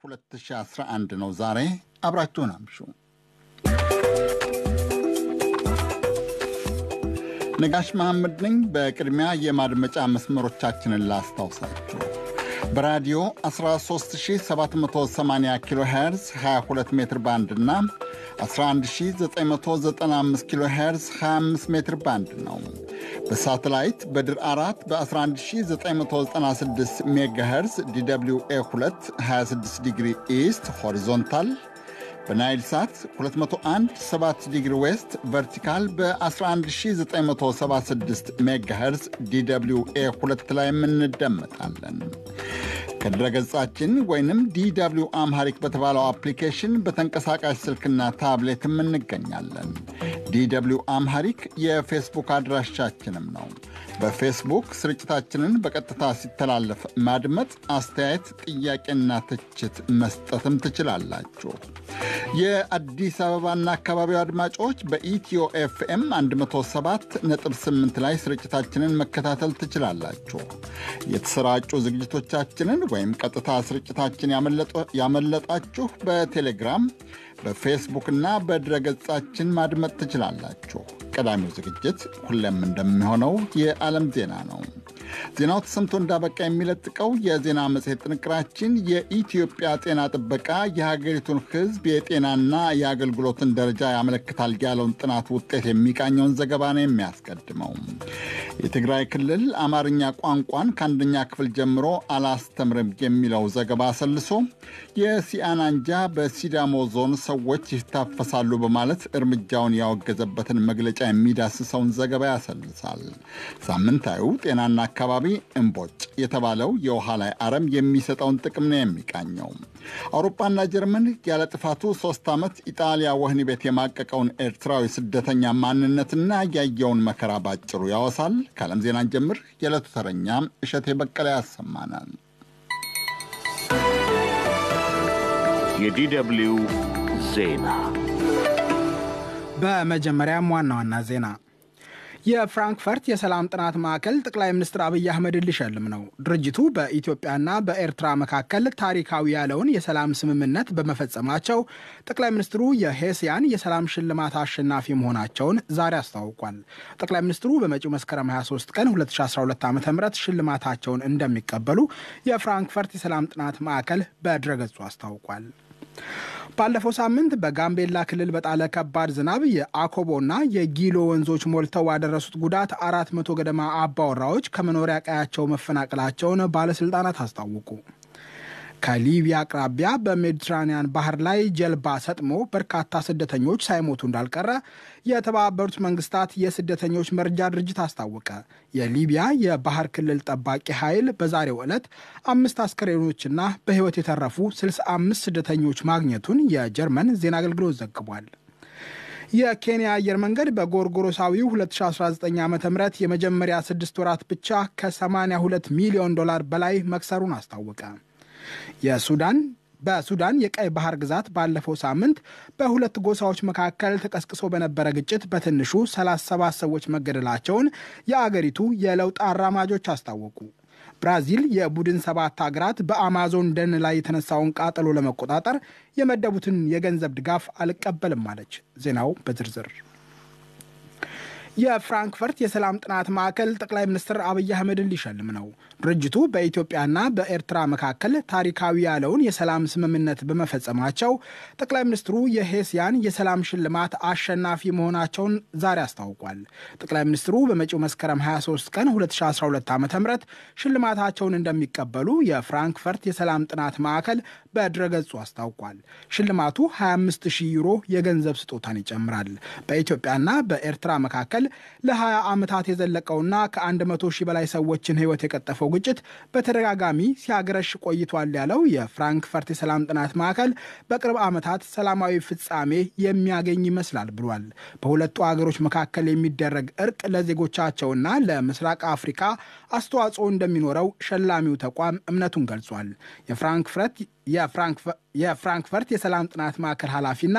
2011 ነው ዛሬ። አብራችሁን አምሹ። ነጋሽ መሐመድ ነኝ። በቅድሚያ የማድመጫ መስመሮቻችንን ላስታውሳችሁ። በራዲዮ 13780 ኪሎ ሄርዝ 22 ሜትር ባንድ እና 11995 ኪሎ ሄርዝ 25 ሜትር ባንድ ነው። በሳተላይት በድር 4 በ11996 ሜጋሄርዝ DW A 2 26 ዲግሪ east horizontal፣ በናይል ሳት 201 7 ዲግሪ west vertical በ11976 ሜጋሄርዝ DW A 2 ላይ እንደመጣለን። ከድረገጻችን ወይንም DW Amharic በተባለው አፕሊኬሽን በተንቀሳቃሽ ስልክና ታብሌትም እንገኛለን። DW Amharic የፌስቡክ አድራሻችንም ነው። በፌስቡክ ስርጭታችንን በቀጥታ ሲተላለፍ ማድመጥ፣ አስተያየት፣ ጥያቄና ትችት መስጠትም ትችላላችሁ። የአዲስ አበባና አካባቢው አድማጮች በኢትዮ ኤፍኤም 107.8 ላይ ስርጭታችንን መከታተል ትችላላችሁ። የተሰራጩ ዝግጅቶቻችንን ወይም ቀጥታ ስርጭታችን ያመለጣችሁ በቴሌግራም፣ በፌስቡክና በድረገጻችን ማድመጥ ትችላላችሁ። ቀዳሚው ዝግጅት ሁሌም እንደሚሆነው የዓለም ዜና ነው። ዜናው ተሰምቶ እንዳበቃ የሚለጥቀው የዜና መጽሔት ጥንቅራችን የኢትዮጵያ ጤና ጥበቃ የሀገሪቱን ሕዝብ የጤናና የአገልግሎትን ደረጃ ያመለክታል ያለውን ጥናት ውጤት የሚቃኘውን ዘገባ ነው የሚያስቀድመው። የትግራይ ክልል አማርኛ ቋንቋን ከአንደኛ ክፍል ጀምሮ አላስተምርም የሚለው ዘገባ አሰልሶ፣ የሲአን አንጃ በሲዳሞ ዞን ሰዎች ይታፈሳሉ በማለት እርምጃውን ያወገዘበትን መግለጫ የሚዳስሰውን ዘገባ ያሰልሳል። ሳምንታዊው ጤናና አካባቢ እምቦጭ የተባለው የውሃ ላይ አረም የሚሰጠውን ጥቅም ነው የሚቃኘው። አውሮፓና ጀርመን ያለ ጥፋቱ 3 ዓመት ኢጣሊያ ወህኒ ቤት የማቀቀውን ኤርትራዊ ስደተኛ ማንነትና ያየውን መከራ ባጭሩ ያወሳል። ከዓለም ዜናን ጀምር። የዕለቱ ተረኛ እሸቴ በቀለ ያሰማናል። የ DW ዜና። በመጀመሪያም ዋና ዋና ዜና። የፍራንክፈርት የሰላም ጥናት ማዕከል ጠቅላይ ሚኒስትር አብይ አህመድን ሊሸልም ነው። ድርጅቱ በኢትዮጵያና በኤርትራ መካከል ታሪካዊ ያለውን የሰላም ስምምነት በመፈጸማቸው ጠቅላይ ሚኒስትሩ የሄሲያን የሰላም ሽልማት አሸናፊ መሆናቸውን ዛሬ አስታውቋል። ጠቅላይ ሚኒስትሩ በመጪው መስከረም 23 ቀን 2012 ዓ ም ሽልማታቸውን እንደሚቀበሉ የፍራንክፈርት የሰላም ጥናት ማዕከል በድረገጹ አስታውቋል። ባለፈው ሳምንት በጋምቤላ ክልል በጣለ ከባድ ዝናብ የአኮቦና የጊሎ ወንዞች ሞልተው ባደረሱት ጉዳት 400 ገደማ አባወራዎች ከመኖሪያ ቀያቸው መፈናቀላቸውን ባለስልጣናት አስታወቁ። ከሊቢያ አቅራቢያ በሜዲትራኒያን ባህር ላይ ጀልባ ሰጥሞ በርካታ ስደተኞች ሳይሞቱ እንዳልቀረ የተባበሩት መንግስታት የስደተኞች መርጃ ድርጅት አስታወቀ። የሊቢያ የባህር ክልል ጠባቂ ኃይል በዛሬው ዕለት 5 አስከሬኖችና በሕይወት የተረፉ 65 ስደተኞች ማግኘቱን የጀርመን ዜና አገልግሎት ዘግቧል። የኬንያ አየር መንገድ በጎርጎሮሳዊው 2019 ዓ ም የመጀመሪያ 6 ወራት ብቻ ከ82 ሚሊዮን ዶላር በላይ መክሰሩን አስታወቀ። በሱዳን የቀይ ባህር ግዛት ባለፈው ሳምንት በሁለት ጎሳዎች መካከል ተቀስቅሶ በነበረ ግጭት በትንሹ 37 ሰዎች መገደላቸውን የአገሪቱ የለውጥ አራማጆች አስታወቁ። ብራዚል የቡድን 7 ሀገራት በአማዞን ደን ላይ የተነሳውን ቃጠሎ ለመቆጣጠር የመደቡትን የገንዘብ ድጋፍ አልቀበልም አለች። ዜናው በዝርዝር። የፍራንክፈርት የሰላም ጥናት ማዕከል ጠቅላይ ሚኒስትር አብይ አህመድን ሊሸልም ነው። ድርጅቱ በኢትዮጵያና በኤርትራ መካከል ታሪካዊ ያለውን የሰላም ስምምነት በመፈጸማቸው ጠቅላይ ሚኒስትሩ የሄሲያን የሰላም ሽልማት አሸናፊ መሆናቸውን ዛሬ አስታውቋል። ጠቅላይ ሚኒስትሩ በመጪው መስከረም 23 ቀን 2012 ዓ ም ሽልማታቸውን እንደሚቀበሉ የፍራንክፈርት የሰላም ጥናት ማዕከል በድረገጹ አስታውቋል። ሽልማቱ 25,000 ዩሮ የገንዘብ ስጦታን ይጨምራል። በኢትዮጵያና በኤርትራ መካከል ለ20 ዓመታት የዘለቀውና ከ100 ሺህ በላይ ሰዎችን ሕይወት የቀጠፈው ግጭት በተደጋጋሚ ሲያገረሽ ቆይቷል ያለው የፍራንክፈርት የሰላም ጥናት ማዕከል በቅርብ ዓመታት ሰላማዊ ፍጻሜ የሚያገኝ ይመስላል ብሏል። በሁለቱ አገሮች መካከል የሚደረግ እርቅ ለዜጎቻቸውና ለምስራቅ አፍሪካ አስተዋጽኦ እንደሚኖረው ሸላሚው ተቋም እምነቱን ገልጿል። የፍራንክፈርት የሰላም ጥናት ማዕከል ኃላፊና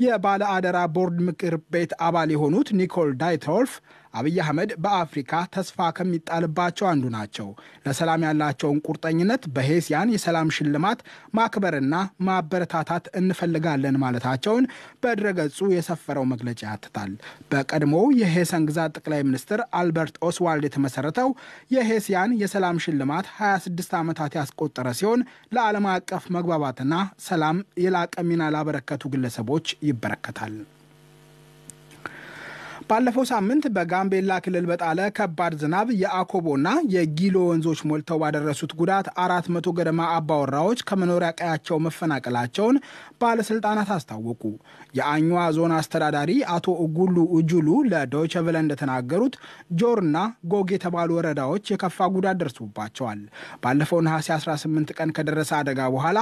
የባለ አደራ ቦርድ ምክር ቤት አባል የሆኑት ኒኮል ዳይትሮልፍ አብይ አህመድ በአፍሪካ ተስፋ ከሚጣልባቸው አንዱ ናቸው። ለሰላም ያላቸውን ቁርጠኝነት በሄሲያን የሰላም ሽልማት ማክበርና ማበረታታት እንፈልጋለን ማለታቸውን በድረገጹ የሰፈረው መግለጫ ያትታል። በቀድሞው የሄሰን ግዛት ጠቅላይ ሚኒስትር አልበርት ኦስዋልድ የተመሰረተው የሄሲያን የሰላም ሽልማት 26 ዓመታት ያስቆጠረ ሲሆን ለዓለም አቀፍ መግባባትና ሰላም የላቀ ሚና ላበረከቱ ግለሰቦች ይበረከታል። ባለፈው ሳምንት በጋምቤላ ክልል በጣለ ከባድ ዝናብ የአኮቦና የጊሎ ወንዞች ሞልተው ባደረሱት ጉዳት 400 ገደማ አባወራዎች ከመኖሪያ ቀያቸው መፈናቀላቸውን ባለስልጣናት አስታወቁ። የአኙዋ ዞን አስተዳዳሪ አቶ እጉሉ እጁሉ ለዶይቸ ቬለ እንደተናገሩት ጆርና ጎግ የተባሉ ወረዳዎች የከፋ ጉዳት ደርሶባቸዋል። ባለፈው ነሐሴ 18 ቀን ከደረሰ አደጋ በኋላ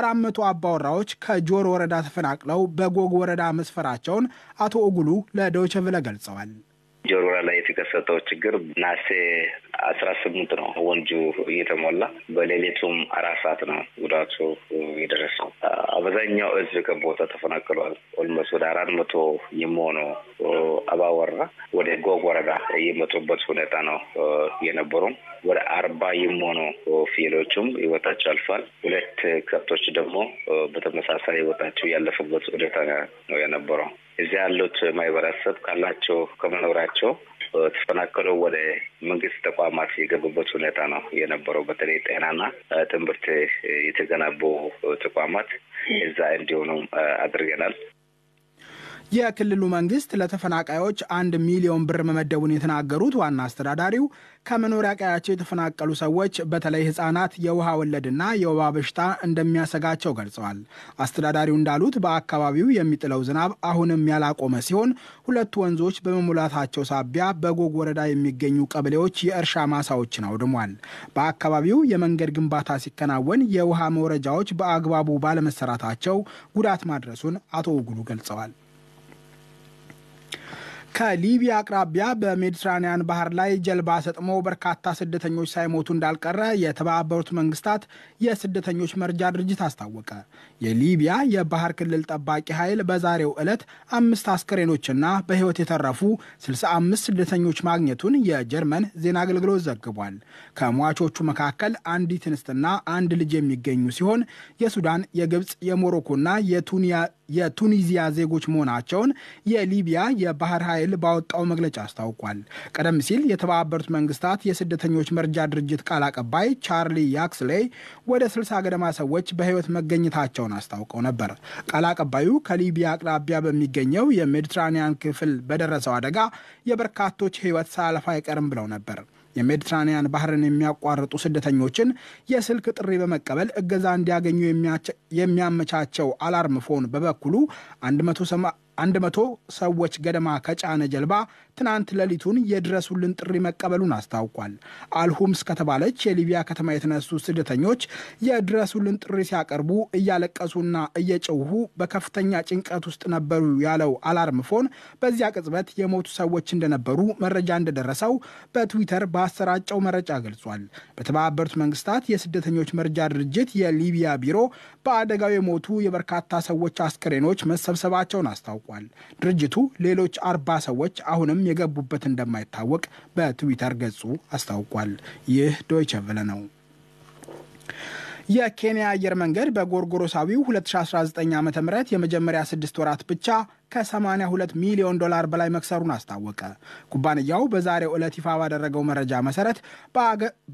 400 አባወራዎች ከጆር ወረዳ ተፈናቅለው በጎግ ወረዳ መስፈራቸውን አቶ እጉሉ ለዶይቸ ቬለ ገልጸዋል። ጆር ወረዳ ላይ የተከሰተው ችግር ነሐሴ 18 ነው ወንዙ እየተሞላ በሌሊቱም 4 ሰዓት ነው ጉዳቱ የደረሰው። አብዛኛው ሕዝብ ከቦታ ተፈናቅሏል። Almost ወደ 400 የሚሆኑ አባወራ ወደ ጎግ ወረዳ የመጡበት ሁኔታ ነው የነበሩ። ወደ 40 የሚሆኑ ፍየሎችም ህይወታቸው አልፏል። 2 ከብቶች ደግሞ በተመሳሳይ ህይወታቸው ያለፈበት ሁኔታ ነው የነበረው። እዚያ ያሉት ማህበረሰብ ካላቸው ከመኖራቸው ተፈናቅለው ወደ መንግስት ተቋማት የገቡበት ሁኔታ ነው የነበረው። በተለይ ጤናና ትምህርት የተገነቡ ተቋማት እዛ እንዲሆኑ አድርገናል። የክልሉ መንግስት ለተፈናቃዮች 1 ሚሊዮን ብር መመደቡን የተናገሩት ዋና አስተዳዳሪው ከመኖሪያ ቀያቸው የተፈናቀሉ ሰዎች በተለይ ህጻናት የውሃ ወለድና የወባ በሽታ እንደሚያሰጋቸው ገልጸዋል። አስተዳዳሪው እንዳሉት በአካባቢው የሚጥለው ዝናብ አሁንም ያላቆመ ሲሆን ሁለቱ ወንዞች በመሙላታቸው ሳቢያ በጎግ ወረዳ የሚገኙ ቀበሌዎች የእርሻ ማሳዎችን አውድሟል። በአካባቢው የመንገድ ግንባታ ሲከናወን የውሃ መውረጃዎች በአግባቡ ባለመሰራታቸው ጉዳት ማድረሱን አቶ ውጉሉ ገልጸዋል። ከሊቢያ አቅራቢያ በሜዲትራኒያን ባህር ላይ ጀልባ ሰጥሞ በርካታ ስደተኞች ሳይሞቱ እንዳልቀረ የተባበሩት መንግስታት የስደተኞች መርጃ ድርጅት አስታወቀ። የሊቢያ የባህር ክልል ጠባቂ ኃይል በዛሬው ዕለት 5 አስከሬኖችና በሕይወት የተረፉ 65 ስደተኞች ማግኘቱን የጀርመን ዜና አገልግሎት ዘግቧል። ከሟቾቹ መካከል አንዲት እንስትና አንድ ልጅ የሚገኙ ሲሆን የሱዳን፣ የግብፅ፣ የሞሮኮና የቱኒዚያ ዜጎች መሆናቸውን የሊቢያ የባህር ኃይል ባወጣው መግለጫ አስታውቋል። ቀደም ሲል የተባበሩት መንግስታት የስደተኞች መርጃ ድርጅት ቃል አቀባይ ቻርሊ ያክስሌይ ወደ 60 ገደማ ሰዎች በሕይወት መገኘታቸውን አስታውቀው ነበር። ቃል አቀባዩ ከሊቢያ አቅራቢያ በሚገኘው የሜዲትራኒያን ክፍል በደረሰው አደጋ የበርካቶች ሕይወት ሳያልፍ አይቀርም ብለው ነበር። የሜዲትራኒያን ባህርን የሚያቋርጡ ስደተኞችን የስልክ ጥሪ በመቀበል እገዛ እንዲያገኙ የሚያመቻቸው Alarm Phone በበኩሉ 100 ሰዎች ገደማ ከጫነ ጀልባ ትናንት ሌሊቱን የድረሱልን ጥሪ መቀበሉን አስታውቋል። አልሁምስ ከተባለች የሊቢያ ከተማ የተነሱ ስደተኞች የድረሱልን ጥሪ ሲያቀርቡ እያለቀሱና እየጮሁ በከፍተኛ ጭንቀት ውስጥ ነበሩ ያለው Alarm Phone በዚያ ቅጽበት የሞቱ ሰዎች እንደነበሩ መረጃ እንደደረሰው በትዊተር ባሰራጨው መረጃ ገልጿል። በተባበሩት መንግስታት የስደተኞች መርጃ ድርጅት የሊቢያ ቢሮ በአደጋው የሞቱ የበርካታ ሰዎች አስከሬኖች መሰብሰባቸውን አስታውቋል። ድርጅቱ ሌሎች 40 ሰዎች አሁንም የገቡበት እንደማይታወቅ በትዊተር ገጹ አስታውቋል። ይህ ዶይቸ ቬለ ነው። የኬንያ አየር መንገድ በጎርጎሮሳዊው 2019 ዓ.ም የመጀመሪያ 6 ወራት ብቻ ከ82 ሚሊዮን ዶላር በላይ መክሰሩን አስታወቀ። ኩባንያው በዛሬው ዕለት ይፋ ባደረገው መረጃ መሰረት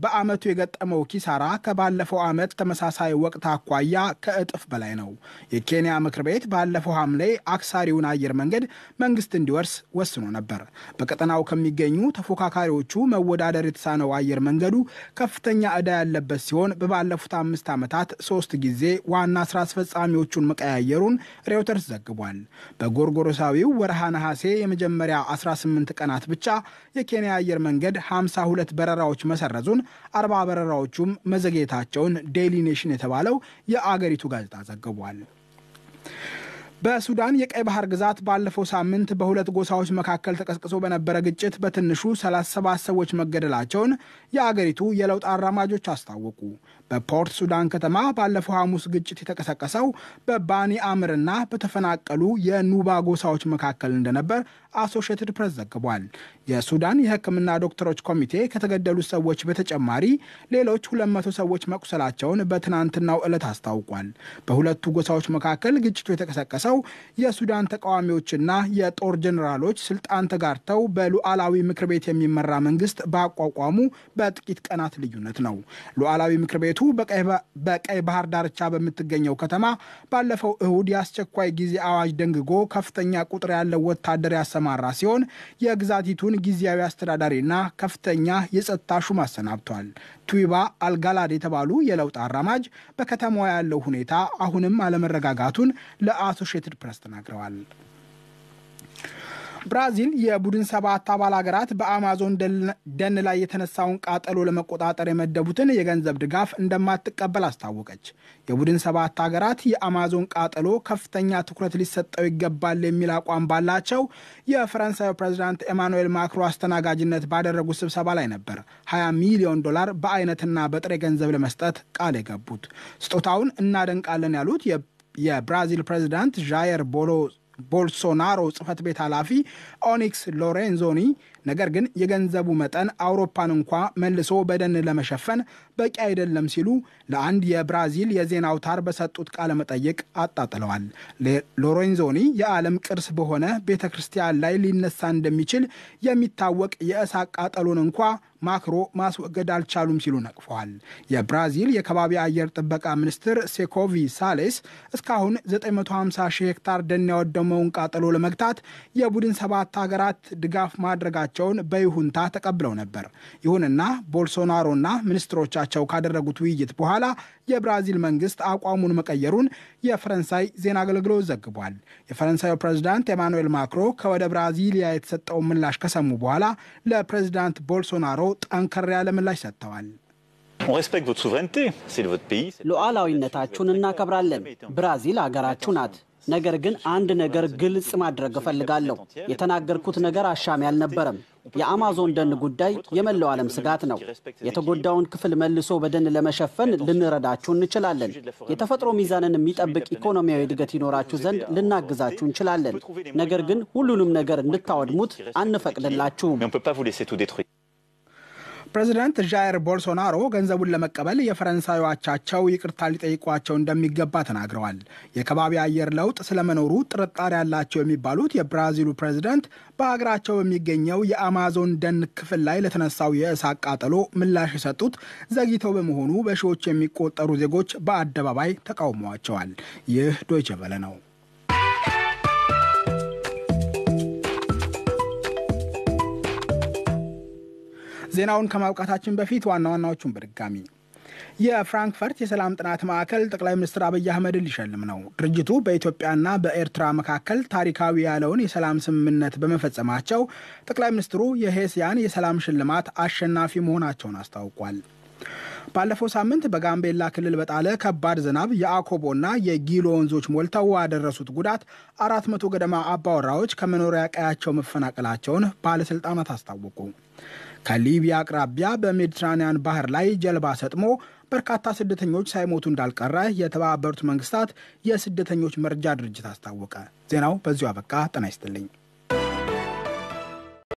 በዓመቱ የገጠመው ኪሳራ ከባለፈው ዓመት ተመሳሳይ ወቅት አኳያ ከእጥፍ በላይ ነው። የኬንያ ምክር ቤት ባለፈው ሐምሌ አክሳሪውን አየር መንገድ መንግስት እንዲወርስ ወስኖ ነበር። በቀጠናው ከሚገኙ ተፎካካሪዎቹ መወዳደር የተሳነው አየር መንገዱ ከፍተኛ ዕዳ ያለበት ሲሆን በባለፉት 5 ዓመታት 3 ጊዜ ዋና ስራ አስፈጻሚዎቹን መቀያየሩን ሬውተርስ ዘግቧል። በጎርጎሮሳዊው ወርሃ ነሐሴ የመጀመሪያ 18 ቀናት ብቻ የኬንያ አየር መንገድ 52 በረራዎች መሰረዙን፣ 40 በረራዎቹም መዘግየታቸውን ዴይሊ ኔሽን የተባለው የአገሪቱ ጋዜጣ ዘግቧል። በሱዳን የቀይ ባህር ግዛት ባለፈው ሳምንት በሁለት ጎሳዎች መካከል ተቀስቅሶ በነበረ ግጭት በትንሹ 37 ሰዎች መገደላቸውን የአገሪቱ የለውጥ አራማጆች አስታወቁ። በፖርት ሱዳን ከተማ ባለፈው ሐሙስ ግጭት የተቀሰቀሰው በባኒ አምርና በተፈናቀሉ የኑባ ጎሳዎች መካከል እንደነበር አሶሺየትድ ፕሬስ ዘግቧል። የሱዳን የሕክምና ዶክተሮች ኮሚቴ ከተገደሉት ሰዎች በተጨማሪ ሌሎች 200 ሰዎች መቁሰላቸውን በትናንትናው ዕለት አስታውቋል። በሁለቱ ጎሳዎች መካከል ግጭቱ የተቀሰቀሰው የሱዳን ተቃዋሚዎችና የጦር ጀኔራሎች ስልጣን ተጋርተው በሉዓላዊ ምክር ቤት የሚመራ መንግስት ባቋቋሙ በጥቂት ቀናት ልዩነት ነው። ሉዓላዊ ምክር ቤቱ በቀይ ባህር ዳርቻ በምትገኘው ከተማ ባለፈው እሁድ የአስቸኳይ ጊዜ አዋጅ ደንግጎ ከፍተኛ ቁጥር ያለው ወታደር ያሰማራ ሲሆን የግዛቲቱን ጊዜያዊ አስተዳዳሪና ከፍተኛ የጸጥታ ሹም አሰናብቷል። ቱይባ አልጋላድ የተባሉ የለውጥ አራማጅ በከተማዋ ያለው ሁኔታ አሁንም አለመረጋጋቱን ለአሶሺየትድ ፕሬስ ተናግረዋል። ብራዚል የቡድን 7 አባል ሀገራት በአማዞን ደን ላይ የተነሳውን ቃጠሎ ለመቆጣጠር የመደቡትን የገንዘብ ድጋፍ እንደማትቀበል አስታወቀች። የቡድን 7 ሀገራት የአማዞን ቃጠሎ ከፍተኛ ትኩረት ሊሰጠው ይገባል የሚል አቋም ባላቸው የፈረንሳዩ ፕሬዚዳንት ኤማኑኤል ማክሮ አስተናጋጅነት ባደረጉት ስብሰባ ላይ ነበር $20 ሚሊዮን በአይነትና በጥሬ ገንዘብ ለመስጠት ቃል የገቡት። ስጦታውን እናደንቃለን ያሉት የብራዚል ፕሬዚዳንት ዣየር ቦልሶናሮ ጽሕፈት ቤት ኃላፊ ኦኒክስ ሎሬንዞኒ ነገር ግን የገንዘቡ መጠን አውሮፓን እንኳ መልሶ በደን ለመሸፈን በቂ አይደለም ሲሉ ለአንድ የብራዚል የዜና አውታር በሰጡት ቃለ መጠይቅ አጣጥለዋል። ሎሬንዞኒ የዓለም ቅርስ በሆነ ቤተ ክርስቲያን ላይ ሊነሳ እንደሚችል የሚታወቅ የእሳት ቃጠሎን እንኳ ማክሮ ማስወገድ አልቻሉም ሲሉ ነቅፈዋል። የብራዚል የከባቢ አየር ጥበቃ ሚኒስትር ሴኮቪ ሳሌስ እስካሁን 950 ሺህ ሄክታር ደን ያወደመውን ቃጠሎ ለመግታት የቡድን 7 ሀገራት ድጋፍ ማድረጋቸውን በይሁንታ ተቀብለው ነበር። ይሁንና ቦልሶናሮና ሚኒስትሮቻቸው ካደረጉት ውይይት በኋላ የብራዚል መንግስት አቋሙን መቀየሩን የፈረንሳይ ዜና አገልግሎት ዘግቧል። የፈረንሳዩ ፕሬዝዳንት ኤማኑኤል ማክሮ ከወደ ብራዚሊያ የተሰጠውን ምላሽ ከሰሙ በኋላ ለፕሬዝዳንት ቦልሶናሮ ጠንከር ያለ ምላሽ ሰጥተዋል። ሉዓላዊነታችሁን እናከብራለን። ብራዚል አገራችሁ ናት። ነገር ግን አንድ ነገር ግልጽ ማድረግ እፈልጋለሁ። የተናገርኩት ነገር አሻሚ አልነበረም። የአማዞን ደን ጉዳይ የመላው ዓለም ስጋት ነው። የተጎዳውን ክፍል መልሶ በደን ለመሸፈን ልንረዳችሁ እንችላለን። የተፈጥሮ ሚዛንን የሚጠብቅ ኢኮኖሚያዊ እድገት ይኖራችሁ ዘንድ ልናግዛችሁ እንችላለን። ነገር ግን ሁሉንም ነገር እንድታወድሙት አንፈቅድላችሁም። ፕሬዚዳንት ዣየር ቦልሶናሮ ገንዘቡን ለመቀበል የፈረንሳዩ አቻቸው ይቅርታ ሊጠይቋቸው እንደሚገባ ተናግረዋል። የከባቢ አየር ለውጥ ስለመኖሩ ጥርጣሬ ያላቸው የሚባሉት የብራዚሉ ፕሬዚዳንት በሀገራቸው በሚገኘው የአማዞን ደን ክፍል ላይ ለተነሳው የእሳት ቃጠሎ ምላሽ የሰጡት ዘግይተው በመሆኑ በሺዎች የሚቆጠሩ ዜጎች በአደባባይ ተቃውመዋቸዋል። ይህ ዶይቼ ቬለ ነው። ዜናውን ከማብቃታችን በፊት ዋና ዋናዎቹን በድጋሚ። የፍራንክፈርት የሰላም ጥናት ማዕከል ጠቅላይ ሚኒስትር አብይ አህመድን ሊሸልም ነው። ድርጅቱ በኢትዮጵያና በኤርትራ መካከል ታሪካዊ ያለውን የሰላም ስምምነት በመፈጸማቸው ጠቅላይ ሚኒስትሩ የሄሲያን የሰላም ሽልማት አሸናፊ መሆናቸውን አስታውቋል። ባለፈው ሳምንት በጋምቤላ ክልል በጣለ ከባድ ዝናብ የአኮቦና የጊሎ ወንዞች ሞልተው ያደረሱት ጉዳት 400 ገደማ አባወራዎች ከመኖሪያ ቀያቸው መፈናቀላቸውን ባለስልጣናት አስታወቁ። ከሊቢያ አቅራቢያ በሜዲትራኒያን ባህር ላይ ጀልባ ሰጥሞ በርካታ ስደተኞች ሳይሞቱ እንዳልቀረ የተባበሩት መንግስታት የስደተኞች መርጃ ድርጅት አስታወቀ። ዜናው በዚሁ አበቃ። ጤና ይስጥልኝ።